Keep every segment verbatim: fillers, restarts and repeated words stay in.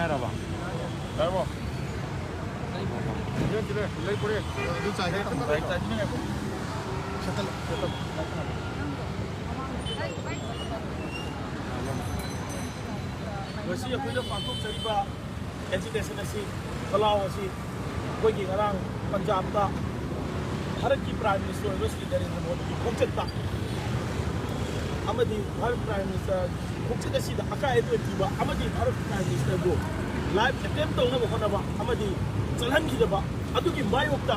ꯍꯥꯏꯔꯕ? ꯌꯥꯔꯕꯣ? ꯂꯩ ꯄꯨꯔꯦ꯫ ꯑꯗꯨ ꯆꯥꯏ꯫ ꯂꯥꯏꯔꯤꯛ ꯆꯥꯏ꯫ ꯉꯁꯤ ꯑꯩꯈꯣꯏꯅ ꯄꯥꯡꯊꯣꯛꯆꯔꯤꯕ agitation ꯑꯁꯤ, ꯈꯣꯜꯂꯥꯎ ꯑꯁꯤ ꯑꯩꯈꯣꯏꯒꯤ ꯉꯔꯥꯡ ꯄꯟꯖꯥꯕꯇ ꯚꯥꯔꯠꯀꯤ Prime Minister ꯑꯣꯏꯕ ꯁ꯭ꯔꯤ ꯅꯔꯦꯟꯗ꯭ꯔ ꯃꯣꯗꯤꯒꯤ ꯈꯣꯡꯆꯠꯇ ꯑꯃꯗꯤ ꯚꯥꯔꯠ Prime Minister ꯈꯣꯡꯆꯠ ꯑꯁꯤꯗ ꯑꯀꯥꯏ ꯑꯇꯣꯏ ꯄꯤꯕ ꯑꯃꯗꯤ ꯚꯥꯔꯠ Prime Ministerꯕꯨ live attempt ꯇꯧꯅꯕ ꯍꯣꯠꯅꯕ ꯑꯃꯗꯤ ꯆꯠꯍꯟꯈꯤꯗꯕ ꯑꯗꯨꯒꯤ ꯃꯥꯌꯣꯛꯇ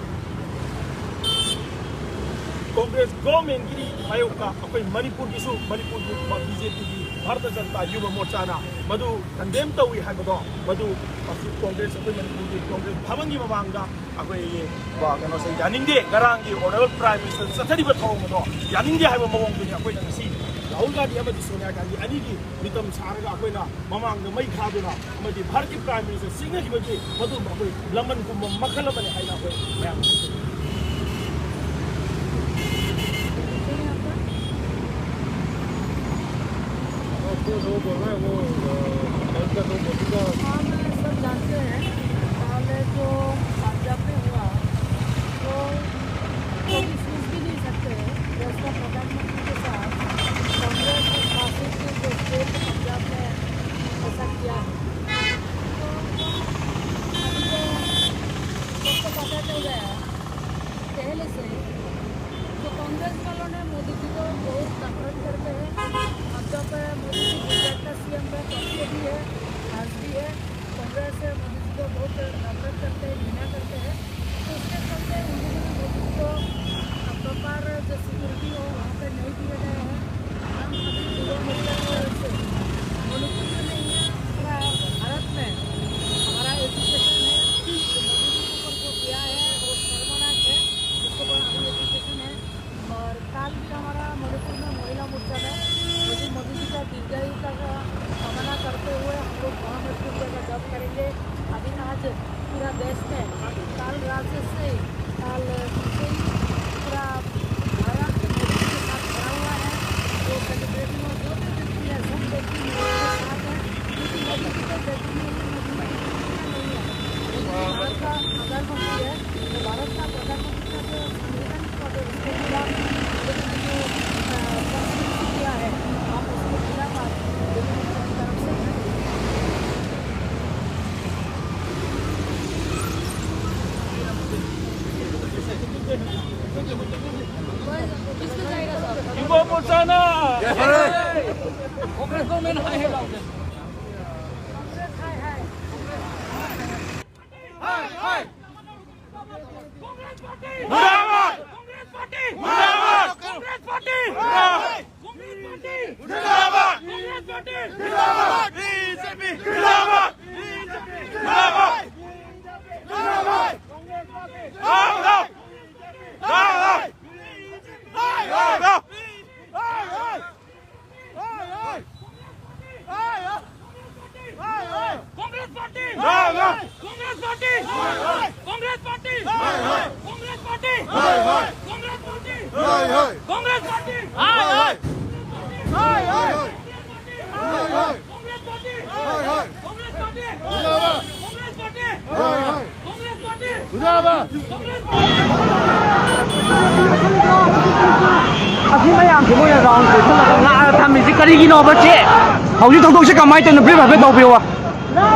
Congress governmentꯀꯤ ꯃꯥꯌꯣꯛꯇ ꯑꯩꯈꯣꯏ ꯃꯅꯤꯄꯨꯔꯒꯤꯁꯨ, ꯃꯅꯤꯄꯨꯔꯒꯤ BJPꯒꯤ, ꯚꯥꯔꯇ ꯖꯅꯇꯥ ꯌꯨꯕ ꯃꯣꯔꯆꯥꯅ ꯃꯗꯨ condemn ꯇꯧꯏ ꯍꯥꯏꯕꯗꯣ, ꯃꯗꯨ ꯍꯧꯖꯤꯛ Congress, ꯑꯩꯈꯣꯏ ꯃꯅꯤꯄꯨꯔꯒꯤ Congress ꯊꯥꯕꯜꯒꯤ ꯃꯃꯥꯡꯗ ꯑꯩꯈꯣꯏꯒꯤ, ꯀꯩꯅꯣꯁꯦ ꯌꯥꯅꯤꯡꯗꯦ꯫ ꯉꯔꯥꯡꯒꯤ Honourable Prime Minister ꯆꯠꯊꯔꯤꯕ ꯊꯧꯑꯣꯡ ꯑꯗꯣ ꯌꯥꯅꯤꯡꯗꯦ ꯍꯥꯏꯕ ꯃꯑꯣꯡꯗꯨꯅꯤ ꯑꯩꯈꯣꯏꯅ ꯉꯁꯤ ꯔꯥꯍꯨꯜ ꯒꯥꯟꯙꯤ ꯑꯃꯗꯤ ꯁꯣꯅꯤꯌꯥ ꯒꯥꯟꯙꯤ ꯑꯅꯤꯒꯤ ꯃꯤꯇꯝ ꯁꯥꯔꯒ ꯑꯩꯈꯣꯏꯅ ꯃꯃꯥꯡꯗ ꯃꯩ ꯊꯥꯗꯨꯅ ꯑꯃꯗꯤ ꯚꯥꯔꯠꯀꯤ Prime Minister ꯁꯤꯡꯅꯈꯤꯕꯒꯤ ꯃꯗꯨ ꯑꯩꯈꯣꯏ ꯂꯃꯟ ꯈꯨꯝꯕ ꯃꯈꯜ ꯑꯃꯅꯤ ꯍꯥꯏꯅ ꯑꯩꯈꯣꯏ ꯃꯌꯥꯝ हाँ, मैं सब जानते हैं। पहले जो पंजाब में हुआ, तो कभी सोच भी नहीं सकते हैं कि उसका प्रधानमंत्री के साथ कांग्रेस शासित जो स्टेट पंजाब में ऐसा किया है। तो अभी तो सबको पता चल गया है पहले से ही। तो कांग्रेस वालों ने मोदी जी को बहुत नफरत करते हैं। अब जब मोदी जी गुजरात का सीएम है, तब से भी है, आज भी है। कांग्रेस से मोदी जी को बहुत नफरत करते हैं, घृणा करते हैं। तो उसके चलते उन लोगों ने मोदी जी को प्रॉपर जो सिक्योरिटी हो वहाँ पे नहीं दिए गए हैं। हम अभी युवा मोर्चा की तरफ से मणिपुर में नहीं है, पूरा भारत में हमारा एजुकेशन है। तो मोदी जी के ऊपर जो किया है वो शर्मनाक है। उसके ऊपर अभी एजुकेशन है। और कल भी हमारा मणिपुर में महिला मोर्चा में यदि मोदी जी का दीर्घायु का कामना करते हुए हम लोग वहाँ में पूरी जगह जॉब करेंगे। अभी आज पूरा देश में, अभी कल रात से ही, कल से ही पूरा भारत मोदी के साथ खड़ा हुआ है। वो सेलिब्रेटिंग और जो भी व्यक्ति है, सब व्यक्ति मोदी के साथ है, क्योंकि मोदी जी को देखने ही ꯏꯕꯣ ꯃꯣꯔꯆꯥꯅ! ꯀꯣꯡꯒ꯭ꯔꯦꯁ ꯒꯣꯔꯃꯦꯟ ꯍꯥꯏ ꯍꯦ ꯂꯥꯎꯗꯦ꯫ Congress party! ꯃꯨꯔꯗꯥꯕꯥꯗ! Congress party! ꯃꯨꯔꯗꯥꯕꯥꯗ! Congress party! ꯃꯨꯔꯗꯥꯕꯥꯗ! Congress party! ꯃꯨꯔꯗꯥꯕꯥꯗ! Congress party! ꯃꯨꯔꯗꯥꯕꯥꯗ! B J P! ꯃꯨꯔꯗꯥꯕꯥꯗ! B J P! ꯃꯨꯔꯗꯥꯕꯥꯗ! ꯃꯨꯔꯗꯥꯕꯥꯗ! ꯃꯨꯔꯗꯥꯕꯥꯗ! Congress party! Congress party! Congress party! Congress party! Congress party! ꯑꯁꯤ ꯃꯌꯥꯝꯁꯤ ꯃꯣꯏꯅ ꯔꯥꯎꯟ ꯀꯣꯏꯁꯤꯜꯂꯒ ꯉꯥꯛꯑꯒ ꯊꯝꯃꯤꯁꯤ ꯀꯔꯤꯒꯤꯅꯣꯕ ꯁꯤ? ꯍꯧꯖꯤꯛ ꯊꯧꯗꯣꯛꯁꯤ ꯀꯃꯥꯏꯅ ꯇꯧꯔꯤꯅꯣ? ꯕ꯭ꯔꯤꯐ ꯍꯥꯏꯐꯦꯠ ꯇꯧꯕꯤꯌꯨꯕ꯫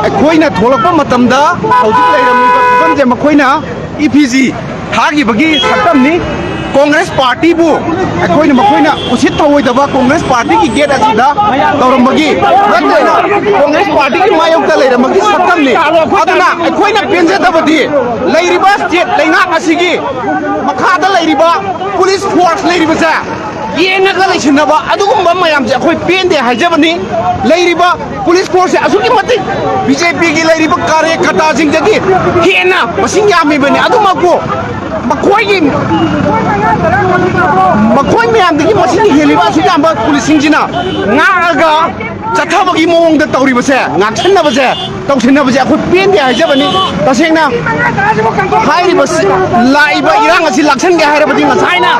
ꯑꯩꯈꯣꯏꯅ ꯊꯣꯛꯂꯛꯄ ꯃꯇꯝꯗ ꯍꯧꯖꯤꯛ ꯂꯩꯔꯝꯃꯤꯕ ꯐꯤꯕꯝꯁꯦ ꯃꯈꯣꯏꯅ ꯏ ꯄꯤ ꯖꯤ ꯊꯥꯈꯤꯕꯒꯤ ꯁꯛꯇꯝꯅꯤ꯫ ꯀꯣꯡꯒ꯭ꯔꯦꯁ ꯄꯥꯔꯇꯤꯕꯨ ꯑꯩꯈꯣꯏꯅ, ꯃꯈꯣꯏꯅ ꯎꯁꯤꯠ ꯊꯑꯣꯏꯗꯕ ꯀꯣꯡꯒ꯭ꯔꯦꯁ ꯄꯥꯔꯇꯤꯒꯤ ꯒꯦꯠ ꯑꯁꯤꯗ ꯇꯧꯔꯝꯕꯒꯤ ꯅꯠꯇꯅ ꯀꯣꯡꯒ꯭ꯔꯦꯁ ꯄꯥꯔꯇꯤꯒꯤ ꯃꯥꯌꯣꯛꯇ ꯂꯩꯔꯝꯕꯒꯤ ꯁꯛꯇꯝꯅꯤ꯫ ꯑꯗꯨꯅ ꯑꯩꯈꯣꯏꯅ ꯄꯦꯟꯖꯗꯕꯗꯤ ꯂꯩꯔꯤꯕ ꯁ꯭ꯇꯦꯠ ꯂꯩꯉꯥꯛ ꯑꯁꯤꯒꯤ ꯃꯈꯥꯗ ꯂꯩꯔꯤꯕ ꯄꯨꯂꯤꯁ ꯐꯣꯔꯁ ꯂꯩꯔꯤꯕꯁꯦ ꯌꯦꯡꯉꯒ ꯂꯩꯁꯤꯟꯅꯕ ꯑꯗꯨꯒꯨꯝꯕ ꯃꯌꯥꯝꯁꯦ ꯑꯩꯈꯣꯏ ꯄꯦꯟꯗꯦ ꯍꯥꯏꯖꯕꯅꯤ꯫ ꯂꯩꯔꯤꯕ ꯄꯨꯂꯤꯁ ꯐꯣꯔꯁꯁꯦ ꯑꯁꯨꯛꯀꯤ ꯃꯇꯤꯛ ꯕꯤ ꯖꯦ ꯄꯤꯒꯤ ꯂꯩꯔꯤꯕ ꯀꯥꯔꯌꯀꯔꯇꯥꯁꯤꯡꯗꯒꯤ ꯍꯦꯟꯅ ꯃꯁꯤꯡ ꯌꯥꯝꯃꯤꯕꯅꯤ꯫ ꯑꯗꯨꯃꯛꯄꯨ ꯃꯈꯣꯏꯒꯤ, ꯃꯈꯣꯏ ꯃꯌꯥꯝꯗꯒꯤ ꯃꯁꯤꯡ ꯍꯦꯜꯂꯤꯕ ꯑꯁꯨꯛ ꯌꯥꯝꯕ ꯄꯨꯂꯤꯁꯁꯤꯡꯁꯤꯅ ꯉꯥꯛꯑꯒ ꯆꯠꯊꯕꯒꯤ ꯃꯑꯣꯡꯗ ꯇꯧꯔꯤꯕꯁꯦ, ꯉꯥꯛꯁꯟꯅꯕꯁꯦ, ꯇꯧꯁꯤꯟꯅꯕꯁꯦ ꯑꯩꯈꯣꯏ ꯄꯦꯟꯗꯦ ꯍꯥꯏꯖꯕꯅꯤ꯫ ꯇꯁꯦꯡꯅ ꯍꯥꯏꯔꯤꯕ ꯁꯤ-, ꯂꯥꯛꯏꯕ ꯏꯔꯥꯡ ꯑꯁꯤ ꯂꯥꯛꯁꯟꯒꯦ ꯍꯥꯏꯔꯕꯗꯤ ꯉꯁꯥꯏꯅ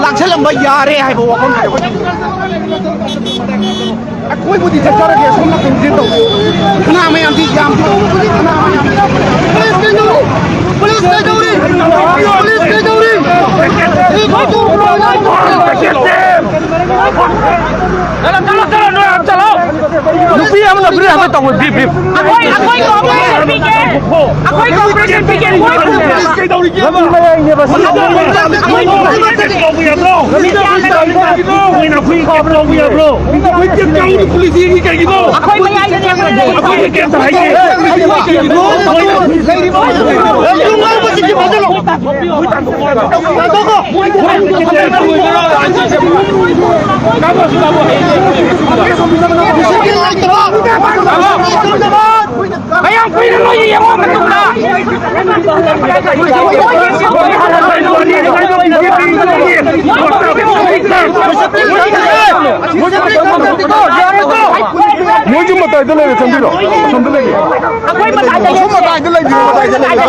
ꯂꯥꯛꯁꯜꯂꯝꯕ ꯌꯥꯔꯦ ꯍꯥꯏꯕ ꯋꯥꯐꯝ ꯑꯩꯈꯣꯏ ꯑꯩꯈꯣꯏꯕꯨꯗꯤ ꯆꯠꯆꯔꯒꯦ, ꯁꯣꯝ ꯅꯥꯀꯟꯁꯦ ꯇꯧ꯫ ꯀꯅꯥ ꯃꯌꯥꯝꯗꯤ ꯌꯥꯝ ꯄꯨꯂꯤꯁ ꯀꯩꯗꯧꯔꯤ? ꯄꯨꯂꯤꯁ ꯀꯩꯗꯧꯔꯤ? ꯄꯨꯂꯤꯁ ꯀꯩꯗꯧꯔꯤ? ꯆꯠꯂꯣ, ꯆꯠꯂꯣ, ꯆꯠꯂꯣ, ꯅꯣꯏ ꯌꯥꯝ ꯆꯠꯂꯣ꯫ ꯅꯨꯄꯤ ꯑꯃꯅ ꯕ꯭ꯔꯤꯐ ꯑꯃ ꯇꯧꯕ, ꯕ꯭ꯔꯤꯐ, ꯕ꯭ꯔꯤꯐ꯫ ꯑꯩꯈꯣꯏ ꯑꯩꯈꯣꯏ cooperation ꯄꯤꯒꯦ꯫ ꯑꯩꯈꯣꯏ cooperation ꯄꯤꯒꯦ꯫ ꯃꯣꯏ ꯀꯩꯗꯧꯔꯤꯒꯦꯕ? ꯂꯝꯕꯤ ꯃꯌꯥꯏꯅꯦꯕ ꯁꯤ꯫ ꯑꯩꯈꯣꯏꯅ ꯑꯩꯈꯣꯏ ꯇꯧꯕ ꯌꯥꯕ꯭ꯔꯣ? ꯑꯩꯈꯣꯏ ꯀꯩꯝꯇ ꯍꯥꯏꯗꯦ꯫ ꯀꯩꯒꯤꯅꯣ? ꯑꯩꯈꯣꯏ ꯃꯌꯥꯏꯗꯅꯦ ꯑꯩꯈꯣꯏ ꯂꯩꯔꯤꯁꯦ꯫ ꯑꯩꯈꯣꯏ ꯀꯩꯝꯇ ꯍꯥꯏꯗꯦ꯫ ꯀꯌꯥꯝ ꯀꯨꯏꯅ ꯅꯣꯏ ꯌꯦꯡꯉꯣ ꯃꯇꯨꯡꯗ? ꯃꯣꯏꯁꯨ ꯃꯇꯥꯏꯗ ꯂꯩꯔꯦ, ꯆꯪꯕꯤꯔꯣ꯫ ꯑꯁꯣꯝꯗ ꯂꯩꯔꯦ꯫ ꯑꯩꯈꯣꯏ ꯃꯇꯥꯏꯗ ꯂꯩꯔꯦ꯫ ꯑꯁꯣꯝ ꯃꯇꯥꯏꯗ ꯂꯩꯕꯤꯔꯣ, ꯃꯇꯥꯏꯗ ꯂꯩꯕꯤꯔꯣ꯫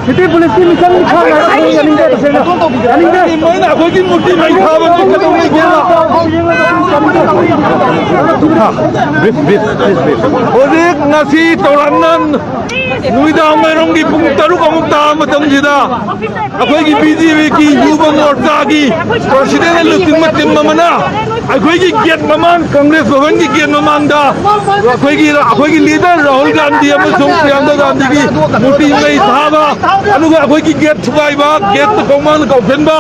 ꯁꯤꯇꯤ ꯄꯨꯂꯤꯁꯀꯤ ꯃꯤꯆꯪ ꯃꯤꯈꯥ ꯉꯥꯏ-, ꯌꯥꯅꯤꯡꯗꯦ, ꯇꯁꯦꯡꯅ꯫ ꯌꯥꯅꯤꯡꯗꯦ꯫ ꯃꯣꯏꯅ ꯑꯩꯈꯣꯏꯒꯤ ꯃꯨꯔꯇꯤ ꯃꯩ ꯊꯥꯕꯁꯦ ꯀꯩꯗꯧꯉꯩꯒꯦꯕ? ꯍꯧꯖꯤꯛ ꯉꯁꯤ ꯆꯥꯎꯔꯥꯛꯅ ꯅꯨꯃꯤꯗꯥꯡ ꯋꯥꯏꯔꯝꯒꯤ ꯄꯨꯡ ꯇꯔꯨꯛ ꯑꯃꯨꯛ ꯇꯥꯕ ꯃꯇꯝꯁꯤꯗ ꯑꯩꯈꯣꯏꯒꯤ ꯕꯤ ꯖꯦ ꯄꯤꯒꯤ ꯌꯨꯕ ꯃꯣꯔꯆꯥꯒꯤ ꯄ꯭ꯔꯁꯤꯗꯦꯟꯅ ꯂꯨꯆꯤꯡꯕ ꯇꯤꯝ ꯑꯃꯅ ꯑꯩꯈꯣꯏꯒꯤ ꯒꯦꯠ ꯃꯃꯥꯡ, ꯀꯪꯒ꯭ꯔꯦꯁ ꯚꯕꯟꯒꯤ ꯒꯦꯠ ꯃꯃꯥꯡꯗ ꯑꯩꯈꯣꯏꯒꯤ, ꯑꯩꯈꯣꯏꯒꯤ ꯂꯤꯗꯔ ꯔꯥꯍꯨꯜ ꯒꯥꯟꯙꯤ ꯑꯃꯁꯨꯡ ꯄ꯭ꯔꯤꯌꯥꯡꯀꯥ ꯒꯥꯟꯙꯤꯒꯤ ꯃꯨꯔꯇꯤ ꯃꯩ ꯊꯥꯕ, ꯑꯗꯨꯒ ꯑꯩꯈꯣꯏꯒꯤ ꯒꯦꯠ ꯊꯨꯒꯥꯏꯕ, ꯒꯦꯠꯇ ꯀꯧꯃꯥꯡꯅ ꯀꯧꯁꯤꯟꯕ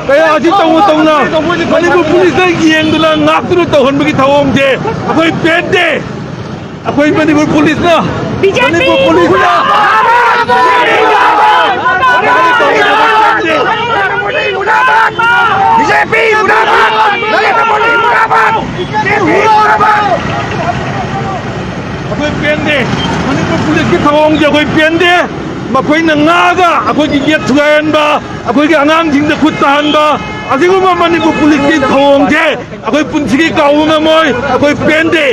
ꯀꯌꯥ ꯑꯁꯤ ꯇꯧꯅ ꯇꯧꯅ ꯃꯅꯤꯄꯨꯔ ꯄꯨꯂꯤꯁꯅ ꯌꯦꯡꯗꯨꯅ ꯉꯥꯛꯇꯨꯅ ꯇꯧꯍꯟꯕꯒꯤ ꯊꯧꯑꯣꯡꯁꯦ ꯑꯩꯈꯣꯏ ꯄꯦꯟꯗꯦ꯫ ꯑꯩꯈꯣꯏ ꯃꯅꯤꯄꯨꯔ ꯄꯨꯂꯤꯁꯅ, ꯕꯤ ꯖꯦ ꯄꯤ ꯃꯅꯤꯄꯨꯔ ꯄꯨꯂꯤꯁꯅ B J P ꯃꯨꯔꯗꯥꯕꯥꯗ! Narendra Modi ꯃꯨꯔꯗꯥꯕꯥꯗ! B J P ꯃꯨꯔꯗꯥꯕꯥꯗ! ꯑꯩꯈꯣꯏ ꯄꯦꯟꯗꯦ꯫ ꯃꯅꯤꯄꯨꯔ ꯄꯨꯂꯤꯁꯀꯤ ꯊꯧꯑꯣꯡꯁꯦ ꯑꯩꯈꯣꯏ ꯄꯦꯟꯗꯦ꯫ ꯃꯈꯣꯏꯅ ꯉꯥꯛꯑꯒ ꯑꯩꯈꯣꯏꯒꯤ ꯒꯦꯠ ꯊꯨꯒꯥꯏꯍꯟꯕ, ꯑꯩꯈꯣꯏꯒꯤ ꯑꯉꯥꯡꯁꯤꯡꯗ ꯈꯨꯠ ꯇꯥꯍꯟꯕ, ꯑꯁꯤꯒꯨꯝꯕ ꯃꯅꯤꯄꯨꯔ ꯄꯨꯂꯤꯁꯀꯤ ꯊꯧꯑꯣꯡꯁꯦ ꯑꯩꯈꯣꯏ ꯄꯨꯟꯁꯤꯒꯤ ꯀꯥꯎꯕ ꯉꯝꯃꯣꯏ꯫ ꯑꯩꯈꯣꯏ ꯄꯦꯟꯗꯦ꯫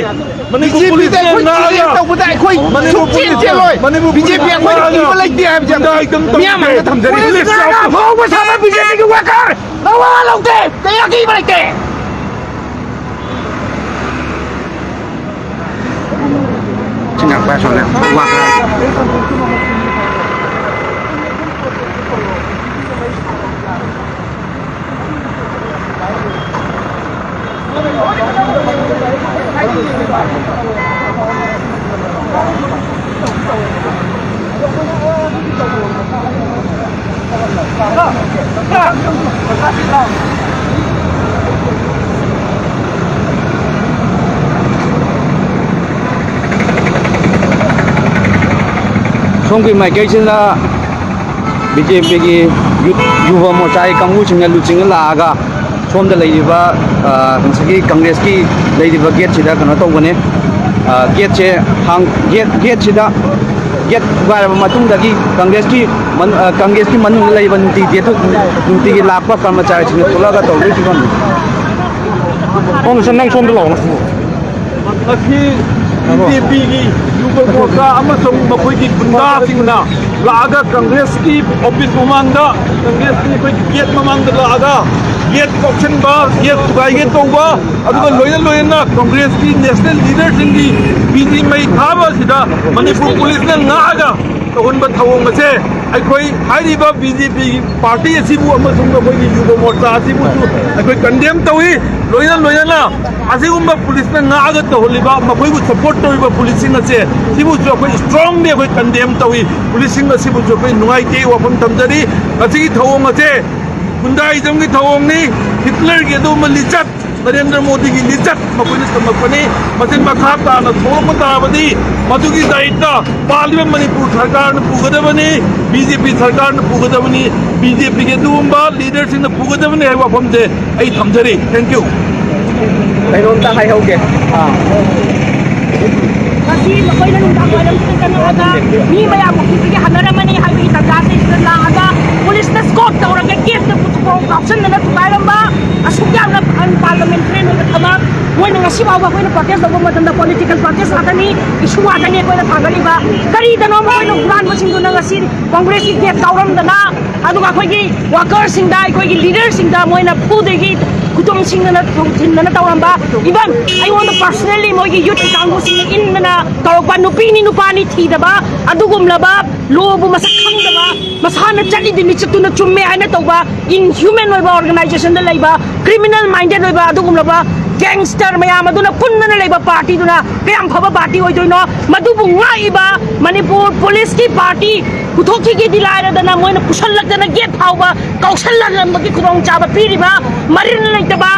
ꯃꯅꯤꯄꯨꯔ ꯕꯤꯖꯦꯄꯤꯗ ꯄꯨꯂꯤꯁꯅ ꯑꯩꯈꯣꯏ ꯉꯥꯛꯑꯒ ꯊꯤꯔꯦꯟ ꯇꯧꯕꯗ ꯑꯩꯈꯣꯏ ꯃꯅꯤꯄꯨꯔ ꯁꯨꯡꯆꯦꯟ ꯄꯨꯂꯤꯁꯅ, ꯆꯦꯜꯂꯣꯏ꯫ ꯃꯅꯤꯄꯨꯔ ꯕꯤꯖꯦꯄꯤ ꯄꯨꯂꯤꯁꯅ ꯑꯩꯈꯣꯏꯗ ꯉꯥꯛꯑꯒ ꯀꯤꯕ ꯂꯩꯇꯦ ꯍꯥꯏꯕꯁꯦ ꯒꯨꯟꯗꯥ ꯑꯦꯛꯇꯤꯡ ꯇꯧꯗꯦ꯫ ꯃꯤꯌꯥꯝ ꯃꯥꯡꯗ ꯊꯝꯖꯔꯤ꯫ ꯄꯨꯂꯤꯁꯅ ꯂꯦꯞ ꯆꯥꯎ꯫ ꯐꯥꯎꯕ ꯁꯥꯕ ꯕꯤꯖꯦꯄꯤꯒꯤ ꯋꯥꯀꯔ ꯃꯋꯥ ꯂꯧꯗꯦ꯫ ꯀꯌꯥ ꯀꯤꯕ ꯂꯩꯇꯦ꯫ ꯁꯤꯅ ꯈ꯭ꯋꯥꯏ ꯁꯣꯜꯂꯦ꯫ ꯋꯥ ꯈꯔ꯫ ꯁꯣꯝꯒꯤ ꯃꯥꯏꯀꯩꯁꯤꯗ ꯕꯤ ꯖꯦ ꯄꯤꯒꯤ ꯌꯨꯠ, ꯌꯨꯕ ꯃꯣꯔꯆꯥꯒꯤ ꯀꯥꯡꯕꯨꯁꯤꯡꯅ ꯂꯨꯆꯤꯡꯉ ꯂꯥꯛꯑꯒ ꯁꯣꯝꯗ ꯂꯩꯔꯤꯕ, ꯑ, ꯉꯁꯥꯏꯒꯤ ꯀꯪꯒ꯭ꯔꯦꯁꯀꯤ ꯂꯩꯔꯤꯕ ꯒꯦꯠꯁꯤꯗ ꯀꯩꯅꯣ ꯇꯧꯕꯅꯦ꯫ ꯑ, ꯒꯦꯠꯁꯦ ꯍꯥꯡ-, ꯒꯦꯠ, ꯒꯦꯠꯁꯤꯗ ꯒꯦꯠ ꯊꯨꯒꯥꯏꯔꯕ ꯃꯇꯨꯡꯗꯒꯤ ꯀꯪꯒ꯭ꯔꯦꯁꯀꯤ ꯃꯅꯨ-, ꯑ, ꯀꯪꯒ꯭ꯔꯦꯁꯀꯤ ꯃꯅꯨꯡꯗ ꯂꯩꯕ ꯅꯨꯡꯇꯤ ꯗꯦꯠꯇꯨ ꯅꯨꯡꯇꯤꯒꯤ ꯂꯥꯛꯄ ꯀꯔꯃꯆꯥꯔꯤꯁꯤꯡꯅ ꯊꯣꯛꯂꯛꯑꯒ ꯇꯧꯗꯣꯏ ꯐꯤꯕꯝꯅꯤ꯫ ꯍꯣꯝ ꯁꯥꯔ, ꯅꯪ ꯁꯣꯝꯗ ꯂꯥꯛꯑꯣ꯫ ꯉꯁꯤ ꯕꯤ ꯖꯦ ꯄꯤꯒꯤ ꯌꯨꯕ ꯃꯣꯔꯆꯥ ꯑꯃꯁꯨꯡ ꯃꯈꯣꯏꯒꯤ ꯒꯨꯟꯗꯥꯁꯤꯡꯅ ꯂꯥꯛꯑꯒ ꯀꯪꯒ꯭ꯔꯦꯁꯀꯤ ꯑꯣꯐꯤꯁ ꯃꯃꯥꯡꯗ, ꯀꯪꯒ꯭ꯔꯦꯁꯀꯤ ꯑꯩꯈꯣꯏꯒꯤ ꯒꯦꯠ ꯃꯃꯥꯡꯗ ꯂꯥꯛꯑꯒ ꯒꯦꯠ ꯀꯧꯁꯤꯟꯕ, ꯒꯦꯠ ꯊꯨꯒꯥꯏꯒꯦ ꯇꯧꯕ, ꯑꯗꯨꯒ ꯂꯣꯏꯅ ꯂꯣꯏꯅꯅ ꯀꯪꯒ꯭ꯔꯦꯁꯀꯤ ꯅꯦꯁꯅꯦꯜ ꯂꯤꯗꯔꯁꯤꯡꯒꯤ ꯕꯤꯖꯤ ꯃꯩ ꯊꯥꯕ ꯑꯁꯤꯗ ꯃꯅꯤꯄꯨꯔ ꯄꯨꯂꯤꯁꯅ ꯉꯥꯛꯑꯒ ꯇꯧꯍꯟꯕ ꯊꯧꯑꯣꯡ ꯑꯁꯦ ꯑꯩꯈꯣꯏ ꯍꯥꯏꯔꯤꯕ ꯕꯤ ꯖꯦ ꯄꯤꯒꯤ ꯄꯥꯔꯇꯤ ꯑꯁꯤꯕꯨ ꯑꯃꯁꯨꯡ ꯑꯩꯈꯣꯏꯒꯤ ꯌꯨꯕ ꯃꯣꯔꯆꯥ ꯑꯁꯤꯕꯨꯁꯨ ꯑꯩꯈꯣꯏ ꯀꯟꯗꯦꯝ ꯇꯧꯏ꯫ ꯂꯣꯏꯅ ꯂꯣꯏꯅꯅ ꯑꯁꯤꯒꯨꯝꯕ ꯄꯨꯂꯤꯁꯅ ꯉꯥꯛꯑꯒ ꯇꯧꯍꯜꯂꯤꯕ, ꯃꯈꯣꯏꯕꯨ ꯁꯄꯣꯔꯠ ꯇꯧꯔꯤꯕ ꯄꯨꯂꯤꯁꯁꯤꯡ ꯑꯁꯦ ꯁꯤꯕꯨꯁꯨ ꯑꯩꯈꯣꯏ ꯏꯁꯇ꯭ꯔꯣꯡꯂꯤ ꯑꯩꯈꯣꯏ ꯀꯟꯗꯦꯝ ꯇꯧꯏ꯫ ꯄꯨꯂꯤꯁꯁꯤꯡ ꯑꯁꯤꯕꯨꯁꯨ ꯑꯩꯈꯣꯏ ꯅꯨꯡꯉꯥꯏꯇꯦ ꯋꯥꯐꯝ ꯊꯝꯖꯔꯤ꯫ ꯉꯁꯤꯒꯤ ꯊꯧꯑꯣꯡ ꯑꯁꯦ ꯒꯨꯟꯗꯥꯏꯖꯝꯒꯤ ꯊꯧꯑꯣꯡꯅꯤ, ꯍꯤꯠꯂꯔꯒꯤ ꯑꯗꯨꯒꯨꯝꯕ ꯂꯤꯆꯠ, ꯅꯔꯦꯟꯗ꯭ꯔ ꯃꯣꯗꯤꯒꯤ ꯂꯤꯆꯠ ꯃꯈꯣꯏꯅ ꯇꯝꯃꯛꯄꯅꯤ꯫ ꯃꯁꯤ ꯃꯈꯥ ꯇꯥꯅ ꯊꯣꯛꯂꯛꯄ ꯇꯥꯔꯕꯗꯤ ꯃꯗꯨꯒꯤ ꯗꯥꯏꯇ ꯄꯥꯜꯂꯤꯕ ꯃꯅꯤꯄꯨꯔ ꯁꯔꯀꯥꯔꯅ ꯄꯨꯒꯗꯕꯅꯤ, ꯕꯤ ꯖꯦ ꯄꯤ ꯁꯔꯀꯥꯔꯅ ꯄꯨꯒꯗꯕꯅꯤ, ꯕꯤ ꯖꯦ ꯄꯤꯒꯤ ꯑꯗꯨꯒꯨꯝꯕ ꯂꯤꯗꯔꯁꯤꯡꯅ ꯄꯨꯒꯗꯕꯅꯤ ꯍꯥꯏꯕ ꯋꯥꯐꯝꯁꯦ ꯑꯩ ꯊꯝꯖꯔꯤ꯫ Thank you꯫ ꯀꯩꯅꯣꯝꯇ ꯍꯥꯏꯍꯧꯒꯦ꯫ ꯑꯥ꯫ ꯁꯤ ꯃꯈꯣꯏꯅ ꯅꯨꯡꯗꯥꯡ ꯋꯥꯏꯔꯝꯁꯤꯗ ꯆꯪꯉꯛꯑꯒ ꯃꯤ ꯃꯌꯥꯝ ꯑꯣꯐꯤꯁꯇꯒꯤ ꯍꯟꯅꯔꯝꯃꯅꯤ ꯍꯥꯏꯕꯒꯤ ꯇꯥꯟꯖꯥꯁꯤꯗ ꯂꯥꯛꯑꯒ ꯄꯨꯂꯤꯁꯅ ꯁ꯭ꯀꯣꯠ ꯇꯧꯔꯒ ꯒꯦꯠꯇ ꯄꯨꯊꯣꯛ ꯀꯥꯎꯁꯟꯗꯅ ꯊꯨꯒꯥꯏꯔꯝꯕ, ꯑꯁꯨꯛ ꯌꯥꯝꯅ ꯑꯟꯄꯥꯔꯂꯃꯦꯟꯇꯔꯤ ꯑꯣꯏꯕ ꯊꯕꯛ꯫ ꯃꯣꯏꯅ ꯉꯁꯤ ꯐꯥꯎꯕ ꯑꯩꯈꯣꯏꯅ ꯄ꯭ꯔꯣꯇꯦꯁ ꯇꯧꯕ ꯃꯇꯝꯗ ꯄꯣꯂꯤꯇꯤꯀꯦꯜ ꯄ꯭ꯔꯣꯇꯦꯁ ꯉꯥꯛꯇꯅꯤ, ꯏꯁꯨ ꯉꯥꯛꯇꯅꯤ ꯑꯩꯈꯣꯏꯅ ꯊꯥꯡꯒꯠꯂꯤꯕ꯫ ꯀꯔꯤꯗꯅꯣ ꯃꯈꯣꯏꯅ ꯍꯨꯔꯥꯟꯕꯁꯤꯡꯗꯨꯅ ꯉꯁꯤ ꯀꯣꯡꯒ꯭ꯔꯦꯁꯀꯤ ꯒꯦꯠ ꯀꯥꯎꯔꯝꯗꯅ, ꯑꯗꯨꯒ ꯑꯩꯈꯣꯏꯒꯤ ꯋꯥꯀꯔꯁꯤꯡꯗ, ꯑꯩꯈꯣꯏꯒꯤ ꯂꯤꯗꯔꯁꯤꯡꯗ ꯃꯣꯏꯅ ꯐꯨꯗꯒꯤ ꯈꯨꯇꯨꯝ ꯁꯤꯡꯗꯅ ꯊꯤꯟꯗꯅ ꯇꯧꯔꯝꯕ, ꯏꯚꯟ ꯑꯩꯉꯣꯟꯗ ꯄꯔꯁꯅꯦꯜꯂꯤ ꯃꯣꯏꯒꯤ ꯌꯨꯠꯀꯤ ꯀꯥꯡꯕꯨꯁꯤꯡꯅ ꯏꯟꯗꯅ ꯇꯧꯔꯛꯄ, ꯅꯨꯄꯤꯅꯤ ꯅꯨꯄꯥꯅꯤ ꯊꯤꯗꯕ, ꯑꯗꯨꯒꯨꯝꯂꯕ ꯂꯣꯕꯨ ꯃꯁꯛ ꯈꯪꯗꯕ, ꯃꯁꯥꯅ ꯆꯠꯂꯤꯗꯤ ꯃꯤꯆꯠꯇꯨꯅ ꯆꯨꯝꯃꯦ ꯍꯥꯏꯅ ꯇꯧꯕ, ꯏꯟꯍ꯭ꯌꯨꯃꯦꯟ ꯑꯣꯏꯕ ꯑꯣꯔꯒꯅꯥꯏꯖꯦꯁꯟꯗ ꯂꯩꯕ, ꯀ꯭ꯔꯤꯃꯤꯅꯦꯜ ꯃꯥꯏꯟꯗꯦꯗ ꯑꯣꯏꯕ ꯑꯗꯨꯒꯨꯝꯂꯕ ꯒꯦꯡꯁꯇꯔ ꯃꯌꯥꯝ ꯑꯗꯨꯅ ꯄꯨꯟꯗꯅ ꯂꯩꯕ ꯄꯥꯔꯇꯤꯗꯨꯅ ꯀꯌꯥꯝ ꯐꯕ ꯄꯥꯔꯇꯤ ꯑꯣꯏꯗꯣꯏꯅꯣ? ꯃꯗꯨꯕꯨ ꯉꯥꯛꯏꯕ ꯃꯅꯤꯄꯨꯔ ꯄꯨꯂꯤꯁꯀꯤ ꯄꯥꯔꯇꯤ ꯄꯨꯊꯣꯛꯈꯤꯒꯦꯗꯤ ꯂꯥꯏꯔꯗꯅ ꯃꯣꯏꯅ ꯄꯨꯁꯜꯂꯛꯇꯅ ꯒꯦꯠ ꯐꯥꯎꯕ ꯀꯥꯎꯁꯜꯍꯜꯂꯝꯕꯒꯤ ꯈꯨꯗꯣꯡꯆꯥꯕ ꯄꯤꯔꯤꯕ, ꯃꯔꯤꯜ ꯂꯩꯇꯕ,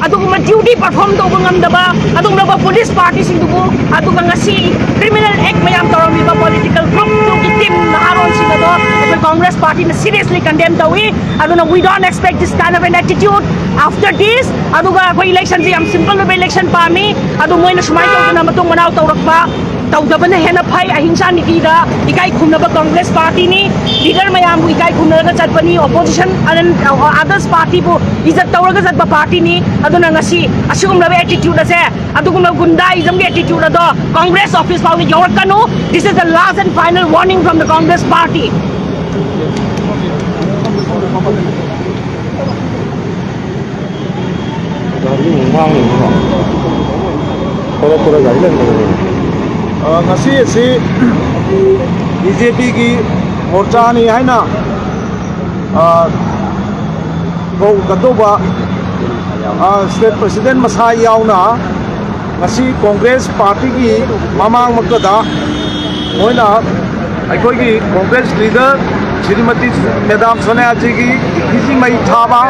ꯑꯗꯨꯒꯨꯝꯕ ꯗ꯭ꯌꯨꯇꯤ ꯄꯔꯐꯣꯔꯝ ꯇꯧꯕ ꯉꯝꯗꯕ ꯑꯗꯨꯒꯨꯝꯂꯕ ꯄꯨꯂꯤꯁ ꯄꯥꯔꯇꯤꯁꯤꯡꯗꯨꯕꯨ, ꯑꯗꯨꯒ ꯉꯁꯤ ꯀ꯭ꯔꯤꯃꯤꯅꯦꯜ ꯑꯦꯛ ꯃꯌꯥꯝ ꯇꯧꯔꯝꯃꯤꯕ ꯄꯣꯂꯤꯇꯤꯀꯦꯜ ꯒ꯭ꯔꯨꯞꯇꯨꯒꯤ ꯇꯤꯝ ꯅꯍꯥꯔꯣꯜꯁꯤꯡ ꯑꯗꯣ ꯑꯩꯈꯣꯏ ꯀꯣꯡꯒ꯭ꯔꯦꯁ ꯄꯥꯔꯇꯤꯅ ꯁꯤꯔꯤꯌꯁꯂꯤ ꯀꯟꯗꯦꯝ ꯇꯧꯏ꯫ ꯑꯗꯨꯅ we don't expect this kind of an attitude after this. ꯑꯗꯨꯒ ꯑꯩꯈꯣꯏ ꯏꯂꯦꯛꯁꯟꯁꯦ ꯌꯥꯝ ꯁꯤꯝꯄꯜ ꯑꯣꯏꯕ ꯏꯂꯦꯛꯁꯟ ꯄꯥꯝꯃꯤ꯫ ꯑꯗꯨ ꯃꯣꯏꯅ ꯁꯨꯃꯥꯏꯅ ꯇꯧꯗꯅ ꯃꯇꯨꯡ ꯃꯅꯥꯎ ꯇꯧꯔꯛꯄ ꯇꯧꯗꯕꯅ ꯍꯦꯟꯅ ꯐꯩ꯫ ꯑꯍꯤꯡꯁꯥ ꯅꯤꯇꯤꯗ ꯏꯀꯥꯏ ꯈꯨꯝꯅꯕ ꯀꯣꯡꯒ꯭ꯔꯦꯁ ꯄꯥꯔꯇꯤꯅꯤ꯫ ꯂꯤꯗꯔ ꯃꯌꯥꯝꯕꯨ ꯏꯀꯥꯏ ꯈꯨꯝꯅꯔꯒ ꯆꯠꯄꯅꯤ꯫ ꯑꯣꯄꯣꯖꯤꯁꯟ ꯑꯗꯔꯁ ꯄꯥꯔꯇꯤꯕꯨ ꯏꯖꯠ ꯇꯧꯔꯒ ꯆꯠꯄ ꯄꯥꯔꯇꯤꯅꯤ꯫ ꯑꯗꯨꯅ ꯉꯁꯤ ꯑꯁꯤꯒꯨꯝꯂꯕ ꯑꯦꯇꯤꯇ꯭ꯌꯨꯠ ꯑꯁꯦ, ꯑꯗꯨꯒꯨꯝꯂꯕ ꯒꯨꯟꯗꯥꯏꯖꯝꯒꯤ ꯑꯦꯇꯤꯇ꯭ꯌꯨꯠ ꯑꯗꯣ ꯀꯣꯡꯒ꯭ꯔꯦꯁ ꯑꯣꯐꯤꯁ ꯐꯥꯎꯗ ꯌꯧꯔꯛꯀꯅꯨ꯫ This is the last and final warning from the Congress party. ꯒꯥꯔꯤ ꯑꯃꯨꯛ ꯃꯥꯡꯉꯤꯅꯤꯀꯣ꯫ ꯊꯣꯔꯛꯄꯗ ꯒꯥꯔꯤ ꯂꯩꯔꯝꯗꯕꯅꯦ꯫ ꯑ, ꯉꯁꯤ ꯑꯁꯤ ꯕꯤ ꯖꯦ ꯄꯤꯒꯤ ꯃꯣꯔꯆꯥꯅꯤ ꯍꯥꯏꯅ, ꯑ, ꯀꯧ-, ꯀꯩꯗꯧꯕ, ꯑ, ꯁ꯭ꯇꯦꯠ ꯄ꯭ꯔꯁꯤꯗꯦꯟ ꯃꯁꯥ ꯌꯥꯎꯅ ꯉꯁꯤ ꯀꯣꯡꯒ꯭ꯔꯦꯁ ꯄꯥꯔꯇꯤꯒꯤ ꯃꯃꯥꯡꯃꯛꯇꯗ ꯃꯣꯏꯅ ꯑꯩꯈꯣꯏꯒꯤ ꯀꯣꯡꯒ꯭ꯔꯦꯁ ꯂꯤꯗꯔ ꯁ꯭ꯔꯤꯃꯇꯤ ꯃꯦꯗꯥꯝ ꯁꯣꯅꯤꯌꯥꯖꯤꯒꯤ ꯏꯐꯤꯖꯤ ꯃꯩ ꯊꯥꯕ,